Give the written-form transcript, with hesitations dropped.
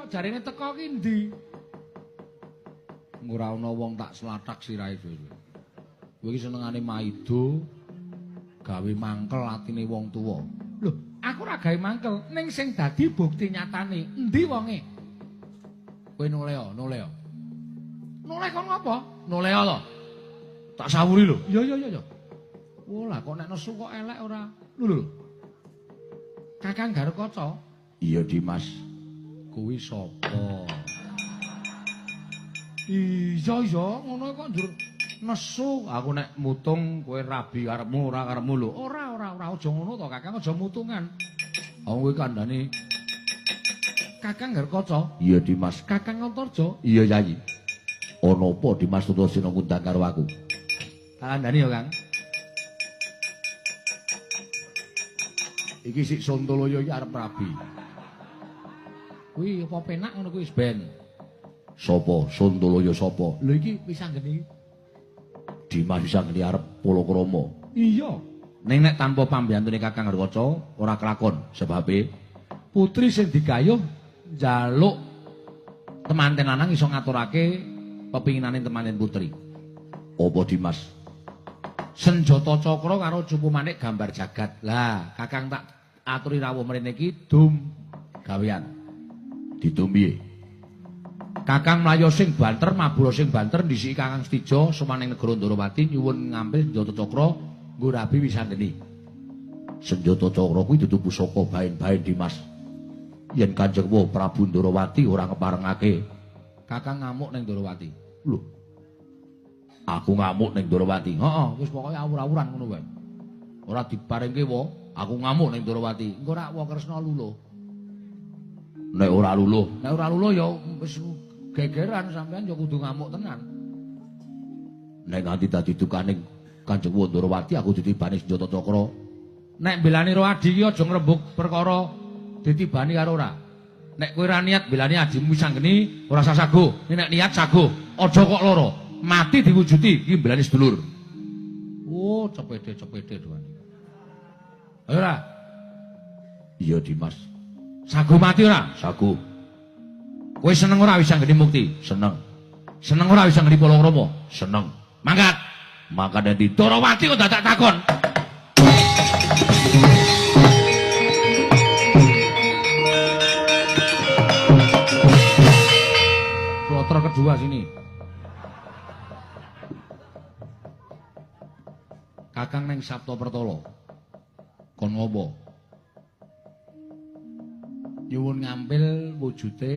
kok jarene teko ki endi? Ora ana wong tak slathak sirahe dhewe. Kowe iki senengane maido gawe mangkel atine wong tuwa. Lho, aku ora gawe mangkel, ning sing dadi bukti nyatane endi wonge? Kowe noleh, noleh. Noleh kon ngopo? Noleh to. Tak sawuri lho. Iya iya iya. Wah, lah kok nek nesu kok elek ora. Lho lho. Kakang Garukaca. Iya, Dimas. Kuwi sapa? Iya iya, ngono kok njur nesu. Aku nek mutung kowe rabi karepmu ora karepmu lho. Ora ora ora aja ngono to, Kakang, aja mutungan. Wong kowe kandhane Kakang Garukaca. Iya, Dimas. Kakang Antarja. Iya, Yayi. Ana apa Dimas Antasena ngundang karo aku? Tak kandhani ya, Kang. Iki sik Sontoloyo iki arep rabi. Kuwi apa penak ngono kuwi wis ben. Sapa? Sontoloyo sapa? Lho iki Wisanggeni. Dimas Wisanggeni arep palakrama. Iya. Ning nek tanpa pambiyantune Kakang Garukaca ora kelakon, sebabe putri sing digayuh njaluk temanten lanang iso ngaturake pepinginane temanten putri. Apa Dimas? Senjata cakra karo cupu manik gambar jagat. Lah, Kakang tak aturi rawuh mrene iki dum gawean. Didum piye? Kakang mlayu sing banter, mabura sing banter ndhisiki Kakang Setija sowan ing negara Ndorowati nyuwun ngampil senjata cakra nggo rabi Wisanggeni. Senjata cakra kuwi dudu pusaka baen-baen Dimas. Yen Kanjeng Prabu Ndorowati ora ngeparengake, Kakang ngamuk ning Ndorowati. Lho. Aku ngamuk ning Ndorowati. Heeh, wis pokoke awur-awuran ngono wae. Ora diparingke wa, aku ngamuk ning Ndorowati. Engko rak wa Kresna luluh. Nek ora luluh, nek ora luluh ya wis gegeran sampean ya kudu ngamuk tenan. Nek nganti dadi dukaning Kanjeng Ndorowati aku ditibani senjata cakra. Nek belani ro adi iki aja ngrembug perkara ditibani karo ora. Nek kowe ora niat belani adimu Wisanggeni ora usah sago. Nek niat sago, aja kok lara. Mati diwujudi iki mbelani sedulur. Oh, cepede-cepede doane. Ayo ora? Iya, Dimas. Sago mati ora? Sago. Kowe seneng ora Wisanggeni mukti? Seneng. Seneng ora Wisanggeni palakrama? Seneng. Mangkat. Mangkat endi? Ndorowati kok dadak takon. Kloter kedua sini. Kakang neng Sabto Pertolo. Kon ngopo? Nyuwun ngampil wujute